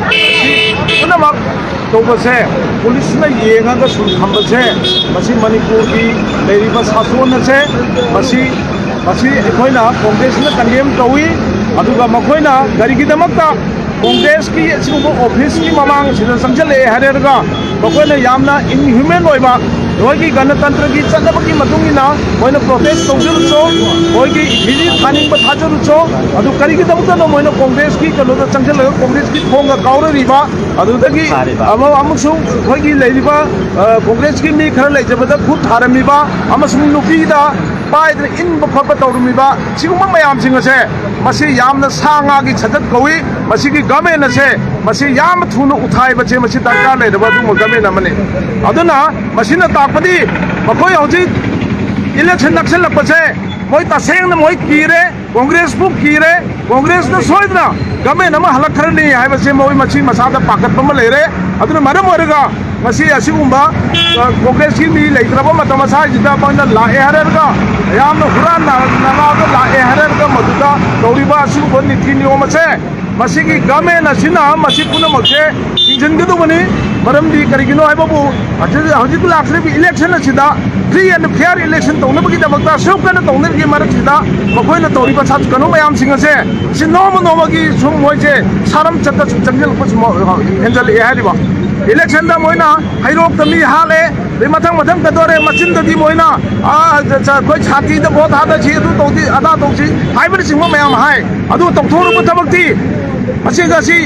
ꯃꯁꯤ ꯄꯨꯝꯅꯃꯛ ꯇꯧꯕꯁꯦ, ꯄꯨꯂꯤꯁꯅ ꯌꯦꯡꯉꯒ ꯁꯨꯝ ꯊꯝꯕꯁꯦ, ꯃꯁꯤ ꯃꯅꯤꯄꯨꯔꯒꯤ ꯂꯩꯔꯤꯕ ꯁꯥꯁꯣꯟ ꯑꯁꯦ, ꯃꯁꯤ, ꯃꯁꯤ ꯑꯩꯈꯣꯏꯅ ꯀꯣꯡꯒ꯭ꯔꯦꯁꯅ ꯀꯟꯗꯦꯝ ꯇꯧꯏ꯫ ꯑꯗꯨꯒ ꯃꯈꯣꯏꯅ ꯀꯔꯤꯒꯤꯗꯃꯛꯇ ꯀꯣꯡꯒ꯭ꯔꯦꯁꯀꯤ ꯑꯁꯤꯒꯨꯝꯕ ꯑꯣꯐꯤꯁꯀꯤ ꯃꯃꯥꯡꯁꯤꯗ ꯆꯪꯁꯤꯜꯂꯛꯑꯦ ꯍꯥꯏꯔꯒ ꯃꯈꯣꯏꯅ ꯌꯥꯝꯅ ꯏꯟꯍ꯭ꯌꯨꯃꯦꯟ ꯑꯣꯏꯕ, ꯃꯣꯏꯒꯤ ꯒꯅꯇꯟꯇ꯭ꯔꯒꯤ ꯆꯠꯅꯕꯒꯤ ꯃꯇꯨꯡ ꯏꯟꯅ ꯃꯣꯏꯅ ꯄ꯭ꯔꯣꯇꯦꯁ ꯇꯧꯖꯔꯨꯆꯣ, ꯃꯣꯏꯒꯤ ꯃꯤꯔꯤ ꯊꯥꯅꯤꯡꯕ ꯊꯥꯖꯔꯨꯆꯣ꯫ ꯑꯗꯨ ꯀꯔꯤꯒꯤꯗꯃꯛꯇꯅꯣ ꯃꯣꯏꯅ ꯀꯣꯡꯒ꯭ꯔꯦꯁꯀꯤ ꯀꯩꯅꯣꯗ ꯆꯪꯁꯤꯜꯂꯒ ꯀꯣꯡꯒ꯭ꯔꯦꯁꯀꯤ ꯊꯣꯡꯒ ꯀꯥꯎꯔꯔꯤꯕ, ꯑꯗꯨꯗꯒꯤ ꯊꯥꯔꯤꯕ꯫ ꯑꯃ-, ꯑꯃꯁꯨꯡ ꯑꯩꯈꯣꯏꯒꯤ ꯂꯩꯔꯤꯕ, ꯑ, ꯀꯣꯡꯒ꯭ꯔꯦꯁꯀꯤ ꯃꯤ ꯈꯔ ꯂꯩꯖꯕꯗ ꯈꯨꯠ ꯊꯥꯔꯝꯃꯤꯕ ꯑꯃꯁꯨꯡ ꯅꯨꯄꯤꯗ ꯄꯥꯏꯗꯅ ꯏꯟꯕ ꯈꯣꯠꯄ ꯇꯧꯔꯝꯃꯤꯕ ꯁꯤꯒꯨꯝꯕ ꯃꯌꯥꯝꯁꯤꯡ ꯑꯁꯦ, ꯃꯁꯤ ꯌꯥꯝꯅ ꯁꯥ ꯉꯥꯒꯤ ꯁꯖꯠ ꯀꯧꯏ꯫ ꯃꯁꯤꯒꯤ ꯒꯃꯦꯟ ꯑꯁꯦ, ꯃꯁꯤ ꯌꯥꯝꯅ ꯊꯨꯅ ꯎꯊꯥꯏꯕꯁꯦ, ꯃꯁꯤ ꯗꯔꯀꯥꯔ ꯂꯩꯔꯕ ꯑꯗꯨꯒꯨꯝꯕ ꯒꯃꯦꯟ ꯑꯃꯅꯤ꯫ ꯑꯗꯨꯅ ꯃꯁꯤꯅ ꯇꯥꯛꯄꯗꯤ ꯃꯈꯣꯏ ꯍꯧꯖꯤꯛ ꯏꯂꯦꯛꯁꯟ ꯅꯛꯁꯜꯂꯛꯄꯁꯦ ꯃꯣꯏ ꯇꯁꯦꯡꯅ ꯃꯣꯏ ꯀꯤꯔꯦ, ꯀꯣꯡꯒ꯭ꯔꯦꯁꯄꯨ ꯀꯤꯔꯦ, ꯀꯣꯡꯒ꯭ꯔꯦꯁꯅ ꯁꯣꯏꯗꯅ ꯒꯃꯦꯟ ꯑꯃ ꯍꯜꯂꯛꯈ꯭ꯔꯅꯤ ꯍꯥꯏꯕꯁꯦ ꯃꯣꯏ ꯃꯁꯤ ꯃꯁꯥꯗ ꯄꯥꯈꯠꯄ ꯑꯃ ꯂꯩꯔꯦ꯫ ꯑꯗꯨꯅ ꯃꯔꯝ ꯑꯣꯏꯔꯒ ꯉꯁꯤ ꯑꯁꯤꯒꯨꯝꯕ, ꯑ, ꯀꯣꯡꯒ꯭ꯔꯦꯁꯀꯤ ꯃꯤ ꯂꯩꯇ꯭ꯔꯕ ꯃꯇꯝ ꯑꯁꯥꯏꯁꯤꯗ ꯃꯣꯏꯅ ꯂꯥꯛꯑꯦ ꯍꯥꯏꯔꯒ, ꯌꯥꯝꯅ ꯍꯨꯔꯥꯟ ꯅꯉꯥꯛꯇ ꯂꯥꯛꯑꯦ ꯍꯥꯏꯔꯒ ꯃꯗꯨꯗ ꯇꯧꯔꯤꯕ ꯑꯁꯤꯒꯨꯝꯕ ꯅꯤꯇꯤ ꯅꯤꯌꯣꯝ ꯑꯁꯦ ꯃꯁꯤꯒꯤ ꯒꯃꯦꯟ ꯑꯁꯤꯅ ꯃꯁꯤ ꯄꯨꯝꯅꯃꯛꯁꯦ ꯊꯤꯡꯖꯤꯟꯒꯗꯧꯕꯅꯤ꯫ ꯃꯔꯝꯗꯤ ꯀꯔꯤꯒꯤꯅꯣ ꯍꯥꯏꯕꯕꯨ ꯍꯧꯖꯤꯛ, ꯍꯧꯖꯤꯛ ꯂꯥꯛꯀꯗꯧꯔꯤꯕ ꯏꯂꯦꯛꯁꯟ ꯑꯁꯤꯗ free and fair election ꯇꯧꯅꯕꯒꯤꯗꯃꯛꯇ ꯑꯁꯨꯛ ꯀꯟꯅ ꯇꯧꯅꯔꯤꯉꯩ ꯃꯔꯛꯁꯤꯗ ꯃꯈꯣꯏꯅ ꯇꯧꯔꯤꯕ ꯁꯥ-, ꯀꯩꯅꯣ ꯃꯌꯥꯝꯁꯤꯡ ꯑꯁꯦ ꯁꯤ ꯅꯣꯡꯃ ꯅꯣꯡꯃꯒꯤ ꯁꯨꯝ ꯃꯣꯏꯁꯦ ꯁꯥꯔꯝ ꯆꯠꯇ ꯁꯨꯝ ꯆꯪꯁꯤꯜꯂꯛꯄ ꯁꯨꯝ ꯍꯦꯟꯖꯜꯂꯛꯑꯦ ꯍꯥꯏꯔꯤꯕ꯫ ꯏꯂꯦꯛꯁꯟꯗ ꯃꯣꯏꯅ ꯍꯩꯔꯣꯛꯇ ꯃꯤ ꯍꯥꯠꯂꯦ, ꯑꯗꯩ ꯃꯊꯪ ꯃꯊꯪ ꯀꯩꯗꯧꯔꯦ, ꯃꯆꯤꯟꯗꯗꯤ ꯃꯣꯏꯅ, "ꯑꯥ, ꯆ-, ꯆ-, ꯑꯩꯈꯣꯏ ꯁꯥꯊꯤꯗ ꯚꯣꯠ ꯊꯥꯗꯁꯤ, ꯑꯗꯨ ꯇꯧꯁꯤ, ꯑꯗꯥ ꯇꯧꯁꯤ" ꯍꯥꯏꯕꯅꯆꯤꯡꯕ ꯃꯌꯥꯝ ꯍꯥꯏ꯫ ꯑꯗꯨ ꯇꯧꯊꯣꯔꯛꯄ ꯊꯕꯛꯇꯤ ꯃꯁꯤꯒ ꯁꯤ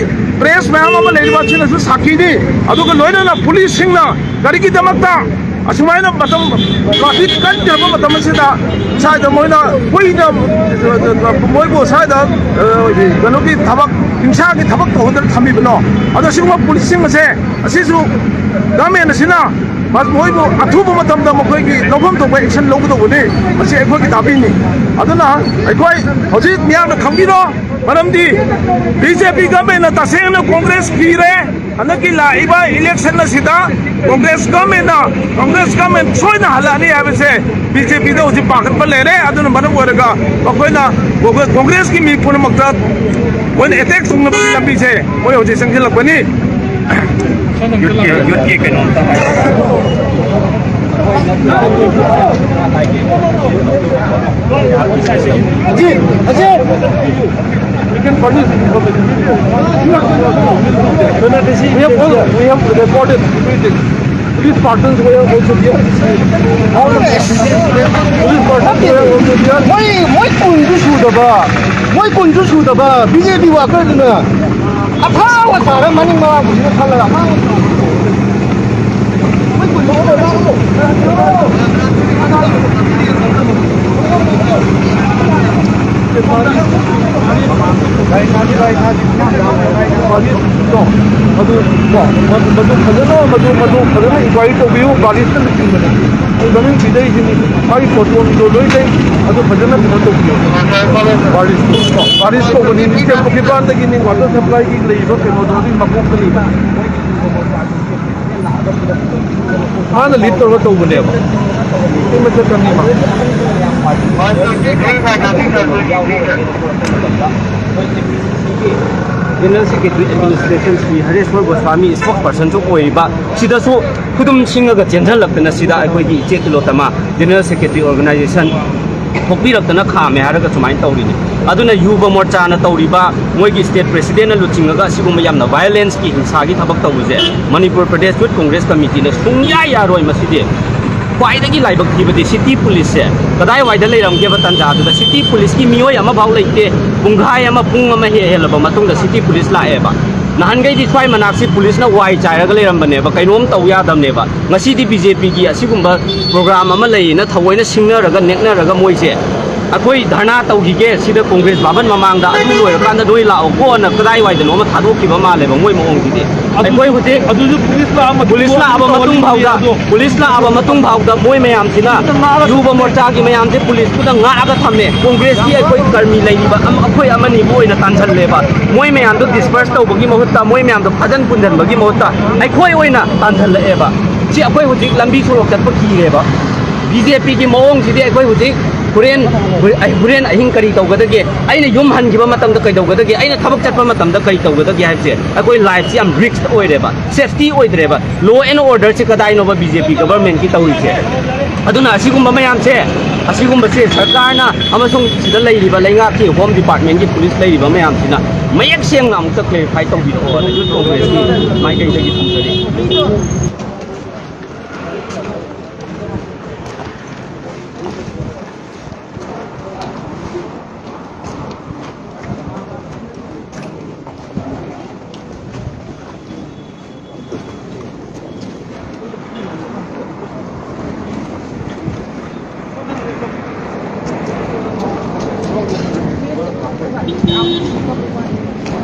ꯄ꯭ꯔꯦꯁ ꯃꯌꯥꯝ ꯑꯃ ꯂꯩꯔꯤꯕ ꯑꯁꯤꯅꯁꯨ ꯁꯥꯈꯤꯅꯤ꯫ ꯑꯗꯨꯒ ꯂꯣꯏꯅꯅ ꯄꯨꯂꯤꯁꯁꯤꯡꯅ ꯀꯔꯤꯒꯤꯗꯃꯛꯇ ꯑꯁꯨꯃꯥꯏꯅ ꯃꯇꯝ, ꯇ꯭ꯔꯥꯐꯤꯛ ꯀꯟꯗ꯭ꯔꯕ ꯃꯇꯝ ꯑꯁꯤꯗ ꯁ꯭ꯋꯥꯏꯗ ꯃꯣꯏꯅ ꯀꯨꯏꯅ ꯃꯣꯏꯕꯨ ꯁ꯭ꯋꯥꯏꯗ, ꯑ, ꯀꯩꯅꯣꯒꯤ ꯊꯕꯛ, ꯍꯤꯡꯁꯥꯒꯤ ꯊꯕꯛ ꯇꯧꯍꯟꯗꯅ ꯊꯝꯃꯤꯕꯅꯣ? ꯑꯗꯣ ꯁꯤꯒꯨꯝꯕ ꯄꯨꯂꯤꯁꯁꯤꯡ ꯑꯁꯦ, ꯑꯁꯤꯁꯨ ꯒꯃꯦꯟ ꯑꯁꯤꯅ ꯃ-, ꯃꯣꯏꯕꯨ ꯑꯊꯨꯕ ꯃꯇꯝꯗ ꯃꯈꯣꯏꯒꯤ ꯂꯧꯐꯝ ꯊꯣꯛꯄ action ꯂꯧꯒꯗꯧꯕꯅꯤ꯫ ꯃꯁꯤ ꯑꯩꯈꯣꯏꯒꯤ ꯗꯥꯕꯤꯅꯤ꯫ ꯑꯗꯨꯅ ꯑꯩꯈꯣꯏ ꯍꯧꯖꯤꯛ ꯃꯤꯌꯥꯝꯅ ꯈꯪꯕꯤꯔꯣ, ꯃꯔꯝꯗꯤ ꯕꯤ ꯖꯦ ꯄꯤ ꯒꯃꯦꯟꯅ ꯇꯁꯦꯡꯅ ꯀꯣꯡꯒ꯭ꯔꯦꯁ ꯀꯤꯔꯦ꯫ ꯍꯟꯗꯛꯀꯤ ꯂꯥꯛꯏꯕ ꯏꯂꯦꯛꯁꯟ ꯑꯁꯤꯗ ꯀꯣꯡꯒ꯭ꯔꯦꯁ ꯒꯃꯦꯟꯅ, ꯀꯣꯡꯒ꯭ꯔꯦꯁ ꯒꯃꯦꯟ ꯁꯣꯏꯗꯅ ꯍꯜꯂꯛꯑꯅꯤ ꯍꯥꯏꯕꯁꯦ ꯕꯤ ꯖꯦ ꯄꯤꯗ ꯍꯧꯖꯤꯛ ꯄꯥꯈꯠꯄ ꯂꯩꯔꯦ꯫ ꯑꯗꯨꯅ ꯃꯔꯝ ꯑꯣꯏꯔꯒ ꯃꯈꯣꯏꯅ ꯀꯣꯡꯒ꯭ꯔꯦꯁꯀꯤ ꯃꯤ ꯄꯨꯝꯅꯃꯛꯇ ꯃꯣꯏꯅ ꯑꯦꯇꯦꯛ ꯊꯨꯡꯅꯕꯒꯤ ꯂꯝꯕꯤꯁꯦ ꯃꯣꯏ ꯍꯧꯖꯤꯛ ꯆꯪꯁꯤꯜꯂꯛꯄꯅꯤ꯫ ꯌꯨꯠꯀꯤ, ꯌꯨꯠꯀꯤ ꯀꯩꯅꯣꯝꯇ ꯍꯥꯏ꯫ We have all, we have recorded everything. Police persons were also there. Police persons were also there. ꯃꯣꯏ, ꯃꯣꯏ ꯀꯨꯟꯁꯨ ꯁꯨꯗꯕ, ꯃꯣꯏ ꯀꯨꯟꯁꯨ ꯁꯨꯗꯕ ꯕꯤ ꯖꯦ ꯄꯤ ꯋꯥꯀꯔꯗꯨꯅ ꯑꯐꯥꯎꯕ ꯁꯥꯔ ꯃꯅꯤꯡ ꯃꯃꯥꯡ ꯄꯨꯁꯤꯅ ꯈꯜꯂꯒ ꯑꯐꯥꯎꯕ ꯁꯥꯔ꯫ ꯃꯣꯏ ꯀꯨꯟꯁꯨ ꯁꯨꯗꯕ꯫ ꯃꯗꯨ, ꯀꯣ, ꯃꯗꯨ, ꯃꯗꯨ ꯐꯖꯅ, ꯃꯗꯨ, ꯃꯗꯨ ꯐꯖꯅ inquiry ꯇꯧꯕꯤꯌꯨ꯫ ꯕꯥꯔꯤꯁꯅ ꯂꯨꯆꯤꯡꯕꯅꯦ꯫ ꯑꯩ ꯃꯃꯤꯡ ꯄꯤꯗꯩꯁꯤꯅꯤ꯫ ꯃꯥꯒꯤ ꯐꯣꯇꯣ ꯅꯨꯡꯇꯣ ꯂꯣꯏ ꯂꯩ꯫ ꯑꯗꯨ ꯐꯖꯅ ꯀꯩꯅꯣ ꯇꯧꯕꯤꯌꯨ꯫ ꯕꯥꯔꯤꯁ, ꯀꯣ, ꯕꯥꯔꯤꯁ ꯀꯧꯕꯅꯤ꯫ ꯏꯁꯇꯦꯠ ꯈꯨꯀꯤꯄꯥꯟꯗꯒꯤꯅꯤ꯫ ꯋꯥꯇꯔ ꯁꯄ꯭ꯂꯥꯏꯒꯤ ꯂꯩꯔꯤꯕ ꯀꯩꯅꯣꯗꯣ ꯑꯗꯨꯒꯤ ꯃꯀꯣꯛꯇ ꯂꯩꯕ꯫ ꯃꯥꯅ ꯂꯤꯗ ꯇꯧꯔꯒ ꯇꯧꯕꯅꯦꯕ꯫ ꯁꯤ ꯃꯊꯛꯇꯅꯤ ꯃꯥ꯫ General secretary administration Shri ꯍꯔꯦꯁ꯭ꯋꯔ Goswami, ꯁ꯭ꯄꯣꯛꯁ ꯄꯔꯁꯟꯁꯨ ꯑꯣꯏꯔꯤꯕ, ꯁꯤꯗꯁꯨ ꯈꯨꯗꯨꯝ ꯁꯤꯡꯉꯒ ꯆꯦꯟꯁꯤꯜꯂꯛꯇꯅ ꯁꯤꯗ ꯑꯩꯈꯣꯏꯒꯤ ꯏꯆꯦ ꯇꯤꯂꯣꯇꯃꯥ ꯖꯦꯅꯔꯦꯜ ꯁꯦꯀ꯭ꯔꯦꯇꯔꯤ ꯑꯣꯔꯒꯅꯥꯏꯖꯦꯁꯟ ꯊꯣꯛꯄꯤꯔꯛꯇꯅ ꯈꯥꯝꯃꯦ ꯍꯥꯏꯔꯒ ꯁꯨꯃꯥꯏꯅ ꯇꯧꯔꯤꯅꯤ꯫ ꯑꯗꯨꯅ ꯌꯨꯕ ꯃꯣꯔꯆꯥꯅ ꯇꯧꯔꯤꯕ, ꯃꯣꯏꯒꯤ ꯁ꯭ꯇꯦꯠ ꯄ꯭ꯔꯦꯁꯤꯗꯦꯟꯅ ꯂꯨꯆꯤꯡꯉꯒ ꯑꯁꯤꯒꯨꯝꯕ ꯌꯥꯝꯅ ꯚꯥꯏꯑꯣꯂꯦꯟꯁꯀꯤ, ꯍꯤꯡꯁꯥꯒꯤ ꯊꯕꯛ ꯇꯧꯕꯁꯦ ꯃꯅꯤꯄꯨꯔ ꯄ꯭ꯔꯗꯦꯁ ꯌꯨꯠ ꯀꯣꯡꯒ꯭ꯔꯦꯁ ꯀꯃꯤꯇꯤꯅ ꯁꯨꯡꯌꯥ ꯌꯥꯔꯣꯏ꯫ ꯃꯁꯤꯗꯤ ꯈ꯭ꯋꯥꯏꯗꯒꯤ ꯂꯥꯏꯕꯛ ꯊꯤꯕꯗꯤ ꯁꯤꯇꯤ ꯄꯨꯂꯤꯁꯁꯦ ꯀꯗꯥꯏꯋꯥꯏꯗ ꯂꯩꯔꯝꯒꯦꯕ ꯇꯥꯟꯖꯥꯗꯨꯗ? ꯁꯤꯇꯤ ꯄꯨꯂꯤꯁꯀꯤ ꯃꯤꯑꯣꯏ ꯑꯃꯐꯥꯎ ꯂꯩꯇꯦ꯫ ꯄꯨꯡꯈꯥꯏ ꯑꯃ, ꯄꯨꯡ ꯑꯃ ꯍꯦꯛ ꯍꯦꯜꯂꯕ ꯃꯇꯨꯡꯗ ꯁꯤꯇꯤ ꯄꯨꯂꯤꯁ ꯂꯥꯛꯑꯦꯕ꯫ ꯅꯍꯥꯟꯈꯩꯗꯤ ꯁ꯭ꯋꯥꯏ ꯃꯅꯥꯛꯁꯤ ꯄꯨꯂꯤꯁꯅ ꯋꯥꯏ ꯆꯥꯏꯔꯒ ꯂꯩꯔꯝꯕꯅꯦꯕ, ꯀꯩꯅꯣꯝ ꯇꯧ ꯌꯥꯗꯕꯅꯦꯕ꯫ ꯉꯁꯤꯗꯤ ꯕꯤ ꯖꯦ ꯄꯤꯒꯤ ꯑꯁꯤꯒꯨꯝꯕ ꯄ꯭ꯔꯣꯒ꯭ꯔꯥꯝ ꯑꯃ ꯂꯩꯌꯦꯅ ꯊꯑꯣꯏꯅ ꯁꯤꯡꯅꯔꯒ ꯅꯦꯛꯅꯔꯒ ꯃꯣꯏꯁꯦ ꯑꯩꯈꯣꯏ ꯙꯔꯅꯥ ꯇꯧꯈꯤꯒꯦ ꯁꯤꯗ ꯀꯣꯡꯒ꯭ꯔꯦꯁ ꯚꯕꯟ ꯃꯃꯥꯡꯗ, ꯑꯗꯨ ꯂꯣꯏꯔꯀꯥꯟꯗ ꯅꯣꯏ ꯂꯥꯛꯑꯣꯀꯣꯅ ꯀꯗꯥꯏꯋꯥꯏꯗꯅꯣ ꯑꯃ ꯊꯥꯗꯣꯛꯈꯤꯕ ꯃꯥꯜꯂꯦꯕ ꯃꯣꯏ ꯃꯑꯣꯡꯁꯤꯗꯤ꯫ ꯑꯩꯈꯣꯏ ꯍꯧꯖꯤꯛ ꯑꯗꯨꯁꯨ ꯄꯨꯂꯤꯁ ꯂꯥꯛꯑ ꯃꯇꯨꯡ ꯄꯨꯂꯤꯁ ꯂꯥꯛꯑꯕ ꯃꯇꯨꯡ ꯐꯥꯎꯗ, ꯄꯨꯂꯤꯁ ꯂꯥꯛꯑꯕ ꯃꯇꯨꯡ ꯐꯥꯎꯗ ꯃꯣꯏ ꯃꯌꯥꯝꯁꯤꯅ, ꯌꯨꯕ ꯃꯣꯔꯆꯥꯒꯤ ꯃꯌꯥꯝꯁꯦ ꯄꯨꯂꯤꯁꯇꯨꯗ ꯉꯥꯛꯑꯒ ꯊꯝꯃꯦ꯫ ꯀꯣꯡꯒ꯭ꯔꯦꯁꯀꯤ ꯑꯩꯈꯣꯏ ꯀꯔꯃꯤ ꯂꯩꯔꯤꯕ ꯑꯃ, ꯑꯩꯈꯣꯏ ꯑꯃꯅꯤꯕꯨ ꯑꯣꯏꯅ ꯇꯥꯟꯁꯤꯜꯂꯦꯕ꯫ ꯃꯣꯏ ꯃꯌꯥꯝꯗꯣ ꯗꯤꯁꯄꯔꯁ ꯇꯧꯕꯒꯤ ꯃꯍꯨꯠꯇ, ꯃꯣꯏ ꯃꯌꯥꯝꯗꯣ ꯐꯥꯖꯟ ꯄꯨꯟꯁꯤꯟꯕꯒꯤ ꯃꯍꯨꯠꯇ ꯑꯩꯈꯣꯏ ꯑꯣꯏꯅ ꯇꯥꯟꯁꯤꯜꯂꯛꯑꯦꯕ꯫ ꯁꯤ ꯑꯩꯈꯣꯏ ꯍꯧꯖꯤꯛ ꯂꯝꯕꯤ ꯁꯣꯔꯣꯛ ꯆꯠꯄ ꯀꯤꯔꯦꯕ꯫ ꯕꯤ ꯖꯦ ꯄꯤꯒꯤ ꯃꯑꯣꯡꯁꯤꯗꯤ ꯑꯩꯈꯣꯏ ꯍꯧꯖꯤꯛ ꯍꯣꯔꯦꯟ, ꯍꯣꯔꯦꯟ ꯑꯍꯤꯡ ꯀꯔꯤ ꯇꯧꯒꯗꯒꯦ? ꯑꯩꯅ ꯌꯨꯝ ꯍꯟꯈꯤꯕ ꯃꯇꯝꯗ ꯀꯩꯗꯧꯒꯗꯒꯦ? ꯑꯩꯅ ꯊꯕꯛ ꯆꯠꯄ ꯃꯇꯝꯗ ꯀꯔꯤ ꯇꯧꯒꯗꯒꯦ ꯍꯥꯏꯕꯁꯦ ꯑꯩꯈꯣꯏ ꯂꯥꯏꯐꯁꯤ ꯌꯥꯝ ꯔꯤꯁꯛ ꯑꯣꯏꯔꯦꯕ, ꯁꯦꯐꯇꯤ ꯑꯣꯏꯗ꯭ꯔꯦꯕ꯫ ꯂꯣ ꯑꯦꯟ ꯑꯣꯔꯗꯔꯁꯤ ꯀꯗꯥꯏꯅꯣꯕ ꯕꯤ ꯖꯦ ꯄꯤ ꯒꯕꯔꯃꯦꯟꯒꯤ ꯇꯧꯔꯤꯁꯦ? ꯑꯗꯨꯅ ꯑꯁꯤꯒꯨꯝꯕ ꯃꯌꯥꯝꯁꯦ, ꯑꯁꯤꯒꯨꯝꯕꯁꯦ ꯁꯔꯀꯥꯔꯅ ꯑꯃꯁꯨꯡ ꯁꯤꯗ ꯂꯩꯔꯤꯕ ꯂꯩꯉꯥꯛꯀꯤ ꯍꯣꯝ ꯗꯤꯄꯥꯔꯠꯃꯦꯟꯒꯤ ꯄꯨꯂꯤꯁ ꯂꯩꯔꯤꯕ ꯃꯌꯥꯝꯁꯤꯅ ꯃꯌꯦꯛ ꯁꯦꯡꯅ ꯑꯃꯨꯛꯇ ꯀ꯭ꯂꯦꯔꯤꯐꯥꯏ ꯇꯧꯕꯤꯔꯛꯑꯣꯅ ꯌꯨꯠ ꯀꯣꯡꯒ꯭ꯔꯦꯁꯀꯤ ꯃꯥꯏꯀꯩꯗꯒꯤ ꯊꯝꯖꯔꯤ꯫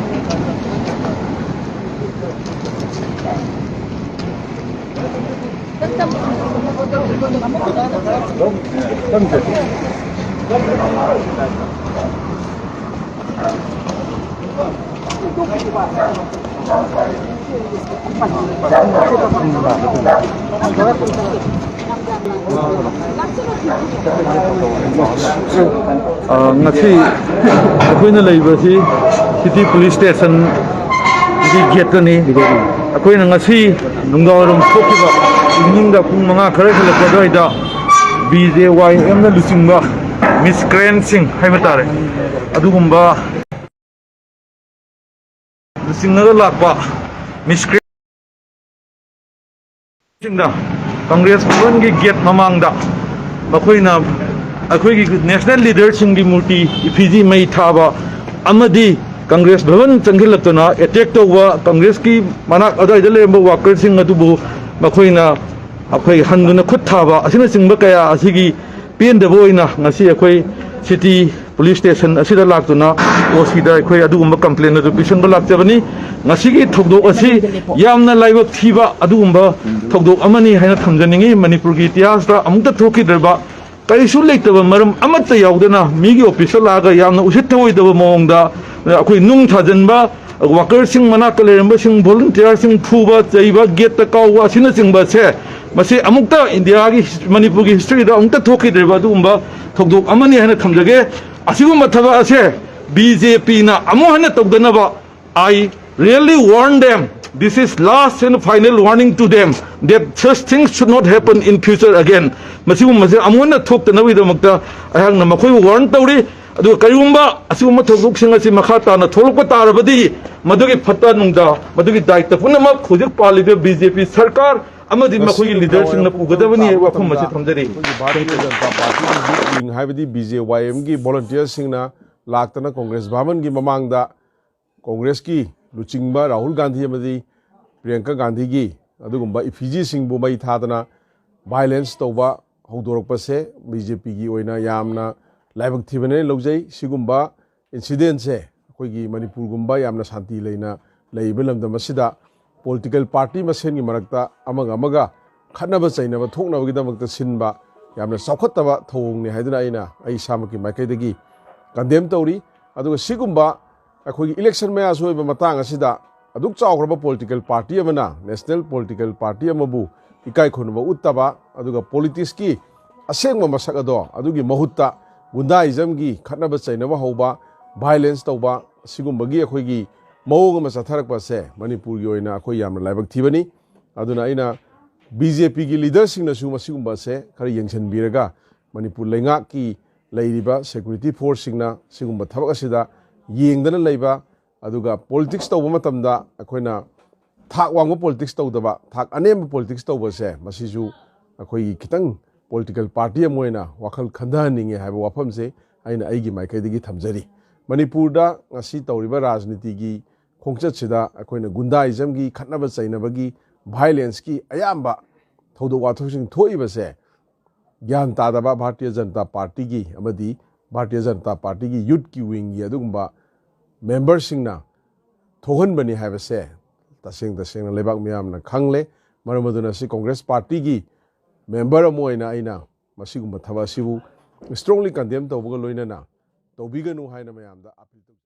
ꯑ, ꯉꯁꯤ ꯑꯩꯈꯣꯏꯅ ꯂꯩꯕꯁꯤ ꯁꯤꯇꯤ ꯄꯨꯂꯤꯁ ꯁ꯭ꯇꯦꯁꯟꯒꯤ ꯒꯦꯠꯇꯅꯤ꯫ ꯑꯩꯈꯣꯏꯅ ꯉꯁꯤ ꯅꯨꯡꯗꯥꯡꯋꯥꯏꯔꯝ ꯊꯣꯛꯈꯤꯕ, ꯏꯚꯤꯅꯤꯡꯗ ꯄꯨꯡ ꯃꯉꯥ ꯈꯔ ꯍꯦꯜꯂꯛꯄ ꯑꯗꯨꯋꯥꯏꯗ ꯕꯤ ꯖꯦ ꯋꯥꯏ ꯑꯦꯝꯅ ꯂꯨꯆꯤꯡꯕ ꯃꯤꯁꯀ꯭ꯔꯦꯟꯁꯤꯡ ꯍꯥꯏꯕ ꯇꯥꯔꯦ, ꯑꯗꯨꯒꯨꯝꯕ ꯂꯨꯆꯤꯡꯉꯒ ꯂꯥꯛꯄ ꯃꯤꯁꯀ꯭ꯔꯦꯟꯁꯤꯡꯗ ꯀꯪꯒ꯭ꯔꯦꯁ ꯚꯕꯟꯒꯤ ꯒꯦꯠ ꯃꯃꯥꯡꯗ ꯃꯈꯣꯏꯅ ꯑꯩꯈꯣꯏꯒꯤ ꯅꯦꯁꯅꯦꯜ ꯂꯤꯗꯔꯁꯤꯡꯒꯤ ꯃꯨꯔꯇꯤ, ꯏꯐꯤꯖꯤ ꯃꯩ ꯊꯥꯕ ꯑꯃꯗꯤ ꯀꯪꯒ꯭ꯔꯦꯁ ꯚꯕꯟ ꯆꯪꯁꯤꯜꯂꯛꯇꯨꯅ ꯑꯦꯇꯦꯛ ꯇꯧꯕ, ꯀꯪꯒ꯭ꯔꯦꯁꯀꯤ ꯃꯅꯥꯛ ꯑꯗꯨꯋꯥꯏꯗ ꯂꯩꯔꯝꯕ ꯋꯥꯀꯔꯁꯤꯡ ꯑꯗꯨꯕꯨ ꯃꯈꯣꯏꯅ ꯑꯩꯈꯣꯏ ꯍꯟꯗꯨꯅ ꯈꯨꯠ ꯊꯥꯕ ꯑꯁꯤꯅꯆꯤꯡꯕ ꯀꯌꯥ ꯑꯁꯤꯒꯤ ꯄꯦꯟꯗꯕ ꯑꯣꯏꯅ ꯉꯁꯤ ꯑꯩꯈꯣꯏ ꯁꯤꯇꯤ ꯄꯨꯂꯤꯁ ꯁ꯭ꯇꯦꯁꯟ ꯑꯁꯤꯗ ꯂꯥꯛꯇꯨꯅ ꯑꯣ ꯁꯤꯗ ꯑꯩꯈꯣꯏ ꯑꯗꯨꯒꯨꯝꯕ ꯀꯝꯄ꯭ꯂꯦꯟ ꯑꯗꯨ ꯄꯤꯁꯟꯕ ꯂꯥꯛꯆꯕꯅꯤ꯫ ꯉꯁꯤꯒꯤ ꯊꯧꯗꯣꯛ ꯑꯁꯤ ꯌꯥꯝꯅ ꯂꯥꯏꯕꯛ ꯊꯤꯕ ꯑꯗꯨꯒꯨꯝꯕ ꯊꯧꯗꯣꯛ ꯑꯃꯅꯤ ꯍꯥꯏꯅ ꯊꯝꯖꯅꯤꯡꯏ꯫ ꯃꯅꯤꯄꯨꯔꯒꯤ ꯏꯇꯤꯍꯥꯁꯇ ꯑꯃꯨꯛꯇ ꯊꯣꯛꯈꯤꯗ꯭ꯔꯤꯕ, ꯀꯔꯤꯁꯨ ꯂꯩꯇꯕ, ꯃꯔꯝ ꯑꯃꯠꯇ ꯌꯥꯎꯗꯅ ꯃꯤꯒꯤ ꯑꯣꯐꯤꯁꯇ ꯂꯥꯛꯑꯒ ꯌꯥꯝꯅ ꯎꯁꯤꯠ ꯊꯑꯣꯏꯗꯕ ꯃꯑꯣꯡꯗ ꯑꯩꯈꯣꯏ ꯅꯨꯡ ꯊꯥꯖꯤꯟꯕ, ꯋꯥꯀꯔꯁꯤꯡ ꯃꯅꯥꯛꯇ ꯂꯩꯔꯝꯕꯁꯤꯡ, ꯚꯣꯂꯨꯟꯇꯤꯌꯥꯔꯁꯤꯡ ꯐꯨꯕ ꯆꯩꯕ, ꯒꯦꯠꯇ ꯀꯥꯎꯕ ꯑꯁꯤꯅꯆꯤꯡꯕ ꯑꯁꯦ, ꯃꯁꯤ ꯑꯃꯨꯛꯇ ꯏꯟꯗꯤꯌꯥꯒꯤ, ꯃꯅꯤꯄꯨꯔꯒꯤ ꯍꯤꯁꯇ꯭ꯔꯤꯗ ꯑꯃꯨꯛꯇ ꯊꯣꯛꯈꯤꯗ꯭ꯔꯤꯕ ꯑꯗꯨꯒꯨꯝꯕ ꯊꯧꯗꯣꯛ ꯑꯃꯅꯤ ꯍꯥꯏꯅ ꯊꯝꯖꯒꯦ꯫ ꯑꯁꯤꯒꯨꯝꯕ ꯊꯕꯛ ꯑꯁꯦ ꯕꯤ ꯖꯦ ꯄꯤꯅ ꯑꯃꯨꯛ ꯍꯟꯅ ꯇꯧꯗꯅꯕ I really warn them. This is last and final warning to them that such things should not happen in future again. ꯃꯁꯤꯒꯨꯝꯕꯁꯦ ꯑꯃꯨꯛ ꯍꯟꯅ ꯊꯣꯛꯇꯅꯕꯒꯤꯗꯃꯛꯇ ꯑꯩꯍꯥꯛꯅ ꯃꯈꯣꯏꯕꯨ ꯋꯥꯔꯟ ꯇꯧꯔꯤ꯫ ꯑꯗꯨꯒ ꯀꯔꯤꯒꯨꯝꯕ ꯑꯁꯤꯒꯨꯝꯕ ꯊꯧꯗꯣꯛꯁꯤꯡ ꯑꯁꯤ ꯃꯈꯥ ꯇꯥꯅ ꯊꯣꯛꯂꯛꯄ ꯇꯥꯔꯕꯗꯤ ꯃꯗꯨꯒꯤ ꯐꯠꯇ ꯅꯨꯡꯗ, ꯃꯗꯨꯒꯤ ꯗꯥꯏꯇ ꯄꯨꯝꯅꯃꯛ ꯍꯧꯖꯤꯛ ꯄꯥꯜꯂꯤꯕ ꯕꯤ ꯖꯦ ꯄꯤ ꯁꯔꯀꯥꯔ ꯑꯃꯗꯤ ꯃꯈꯣꯏꯒꯤ ꯂꯤꯗꯔꯁꯤꯡꯅ ꯄꯨꯒꯗꯕꯅꯤ ꯍꯥꯏꯕ ꯋꯥꯐꯝ ꯑꯁꯤ ꯊꯝꯖꯔꯤ꯫ ꯑꯩꯈꯣꯏꯒꯤ ꯚꯥꯔꯇꯤꯌ ꯖꯅꯇꯥ ꯄꯥꯔꯇꯤꯒꯤ ꯌꯨꯠ ꯋꯤꯡ ꯍꯥꯏꯕꯗꯤ ꯕꯤ ꯖꯦ ꯋꯥꯏ ꯑꯦꯝꯒꯤ ꯚꯣꯂꯨꯟꯇꯤꯌꯔꯁꯤꯡꯅ ꯂꯥꯛꯇꯅ ꯀꯣꯡꯒ꯭ꯔꯦꯁ ꯚꯕꯟꯒꯤ ꯃꯃꯥꯡꯗ ꯀꯣꯡꯒ꯭ꯔꯦꯁꯀꯤ ꯂꯨꯆꯤꯡꯕ ꯔꯥꯍꯨꯜ ꯒꯥꯟꯙꯤ ꯑꯃꯗꯤ ꯄ꯭ꯔꯤꯌꯥꯡꯀꯥ ꯒꯥꯟꯙꯤꯒꯤ ꯑꯗꯨꯒꯨꯝꯕ ꯏꯐꯤꯖꯤꯁꯤꯡꯕꯨ ꯃꯩ ꯊꯥꯗꯅ ꯚꯥꯏꯂꯦꯟꯁ ꯇꯧꯕ ꯍꯧꯗꯣꯔꯛꯄꯁꯦ ꯕꯤ ꯖꯦ ꯄꯤꯒꯤ ꯑꯣꯏꯅ ꯌꯥꯝꯅ ꯂꯥꯏꯕꯛ ꯊꯤꯕꯅꯦꯅ ꯂꯧꯖꯩ꯫ ꯁꯤꯒꯨꯝꯕ ꯏꯟꯁꯤꯗꯦꯟꯁꯦ ꯑꯩꯈꯣꯏꯒꯤ ꯃꯅꯤꯄꯨꯔꯒꯨꯝꯕ ꯌꯥꯝꯅ ꯁꯥꯟꯇꯤ ꯂꯩꯅ ꯂꯩꯕ ꯂꯝꯗꯝ ꯑꯁꯤꯗ ꯄꯣꯂꯤꯇꯤꯀꯦꯜ ꯄꯥꯔꯇꯤ ꯃꯁꯦꯟꯒꯤ ꯃꯔꯛꯇ ꯑꯃꯒ ꯑꯃꯒ ꯈꯠꯅꯕ ꯆꯩꯅꯕ ꯊꯣꯛꯅꯕꯒꯤꯗꯃꯛꯇ ꯁꯤꯟꯕ ꯌꯥꯝꯅ ꯆꯥꯎꯈꯠꯇꯕ ꯊꯧꯑꯣꯡꯅꯤ ꯍꯥꯏꯗꯨꯅ ꯑꯩꯅ ꯑꯩ ꯏꯁꯥꯃꯛꯀꯤ ꯃꯥꯏꯀꯩꯗꯒꯤ ꯀꯟꯗꯦꯝ ꯇꯧꯔꯤ꯫ ꯑꯗꯨꯒ ꯁꯤꯒꯨꯝꯕ ꯑꯩꯈꯣꯏꯒꯤ ꯏꯂꯦꯛꯁꯟ ꯃꯌꯥꯁꯨ ꯑꯣꯏꯕ ꯃꯇꯥꯡ ꯑꯁꯤꯗ ꯑꯗꯨꯛ ꯆꯥꯎꯈ꯭ꯔꯕ ꯄꯣꯂꯤꯇꯤꯀꯦꯜ ꯄꯥꯔꯇꯤ ꯑꯃꯅ ꯅꯦꯁꯅꯦꯜ ꯄꯣꯂꯤꯇꯤꯀꯦꯜ ꯄꯥꯔꯇꯤ ꯑꯃꯕꯨ ꯏꯀꯥꯏ ꯈꯨꯝꯅꯕ ꯎꯠꯇꯕ, ꯑꯗꯨꯒ ꯄꯣꯂꯤꯇꯤꯛꯁꯀꯤ ꯑꯁꯦꯡꯕ ꯃꯁꯛ ꯑꯗꯣ ꯑꯗꯨꯒꯤ ꯃꯍꯨꯠꯇ ꯒꯨꯟꯗꯥꯏꯖꯝꯒꯤ ꯈꯠꯅꯕ ꯆꯩꯅꯕ ꯍꯧꯕ, ꯚꯥꯏꯂꯦꯟꯁ ꯇꯧꯕ, ꯁꯤꯒꯨꯝꯕꯒꯤ ꯑꯩꯈꯣꯏꯒꯤ ꯃꯑꯣꯡ ꯑꯃ ꯆꯠꯊꯔꯛꯄꯁꯦ ꯃꯅꯤꯄꯨꯔꯒꯤ ꯑꯣꯏꯅ ꯑꯩꯈꯣꯏ ꯌꯥꯝꯅ ꯂꯥꯏꯕꯛ ꯊꯤꯕꯅꯤ꯫ ꯑꯗꯨꯅ ꯑꯩꯅ ꯕꯤ ꯖꯦ ꯄꯤꯒꯤ ꯂꯤꯗꯔꯁꯤꯡꯅꯁꯨ ꯃꯁꯤꯒꯨꯝꯕꯁꯦ ꯈꯔ ꯌꯦꯡꯁꯤꯟꯕꯤꯔꯒ ꯃꯅꯤꯄꯨꯔ ꯂꯩꯉꯥꯛꯀꯤ ꯂꯩꯔꯤꯕ ꯁꯦꯀ꯭ꯌꯨꯔꯤꯇꯤ ꯐꯣꯔꯁꯁꯤꯡꯅ ꯁꯤꯒꯨꯝꯕ ꯊꯕꯛ ꯑꯁꯤꯗ ꯌꯦꯡꯗꯅ ꯂꯩꯕ, ꯑꯗꯨꯒ ꯄꯣꯂꯤꯇꯤꯛꯁ ꯇꯧꯕ ꯃꯇꯝꯗ ꯑꯩꯈꯣꯏꯅ ꯊꯥꯛ ꯋꯥꯡꯕ ꯄꯣꯂꯤꯇꯤꯛꯁ ꯇꯧꯗꯕ, ꯊꯥꯛ ꯑꯅꯦꯝꯕ ꯄꯣꯂꯤꯇꯤꯛꯁ ꯇꯧꯕꯁꯦ ꯃꯁꯤꯁꯨ ꯑꯩꯈꯣꯏꯒꯤ ꯈꯤꯇꯪ ꯄꯣꯂꯤꯇꯤꯀꯦꯜ ꯄꯥꯔꯇꯤ ꯑꯃ ꯑꯣꯏꯅ ꯋꯥꯈꯜ ꯈꯟꯊꯍꯟꯅꯤꯡꯉꯦ ꯍꯥꯏꯕ ꯋꯥꯐꯝꯁꯦ ꯑꯩꯅ ꯑꯩꯒꯤ ꯃꯥꯏꯀꯩꯗꯒꯤ ꯊꯝꯖꯔꯤ꯫ ꯃꯅꯤꯄꯨꯔꯗ ꯉꯁꯤ ꯇꯧꯔꯤꯕ ꯔꯥꯖꯅꯤꯇꯤꯒꯤ ꯈꯣꯡꯆꯠꯁꯤꯗ ꯑꯩꯈꯣꯏꯅ ꯒꯨꯟꯗꯥꯏꯖꯝꯒꯤ, ꯈꯠꯅꯕ ꯆꯩꯅꯕꯒꯤ, ꯚꯥꯏꯂꯦꯟꯁꯀꯤ ꯑꯌꯥꯝꯕ ꯊꯧꯗꯣꯛ ꯋꯥꯊꯣꯛꯁꯤꯡ ꯊꯣꯛꯏꯕꯁꯦ ꯒ꯭ꯌꯥꯟ ꯇꯥꯗꯕ ꯚꯥꯔꯇꯤꯌ ꯖꯅꯇꯥ ꯄꯥꯔꯇꯤꯒꯤ ꯑꯃꯗꯤ ꯚꯥꯔꯇꯤꯌ ꯖꯅꯇꯥ ꯄꯥꯔꯇꯤꯒꯤ ꯌꯨꯠꯀꯤ ꯋꯤꯡꯒꯤ ꯑꯗꯨꯒꯨꯝꯕ ꯃꯦꯝꯕꯔꯁꯤꯡꯅ ꯊꯣꯛꯍꯟꯕꯅꯤ ꯍꯥꯏꯕꯁꯦ ꯇꯁꯦꯡ ꯇꯁꯦꯡꯅ ꯂꯩꯕꯥꯛ ꯃꯤꯌꯥꯝꯅ ꯈꯪꯂꯦ꯫ ꯃꯔꯝ ꯑꯗꯨꯅ ꯁꯤ ꯀꯣꯡꯒ꯭ꯔꯦꯁ ꯄꯥꯔꯇꯤꯒꯤ ꯃꯦꯝꯕꯔ ꯑꯃ ꯑꯣꯏꯅ ꯑꯩꯅ ꯃꯁꯤꯒꯨꯝꯕ ꯊꯕꯛ ꯑꯁꯤꯕꯨ ꯏꯁꯇ꯭ꯔꯣꯡꯂꯤ ꯀꯟꯗꯦꯝ ꯇꯧꯕꯒ ꯂꯣꯏꯅꯅ ꯇꯧꯕꯤꯒꯅꯨ ꯍꯥꯏꯅ ꯃꯌꯥꯝꯗ ꯑꯥꯄꯤꯜ ꯇꯧꯖꯔꯤ꯫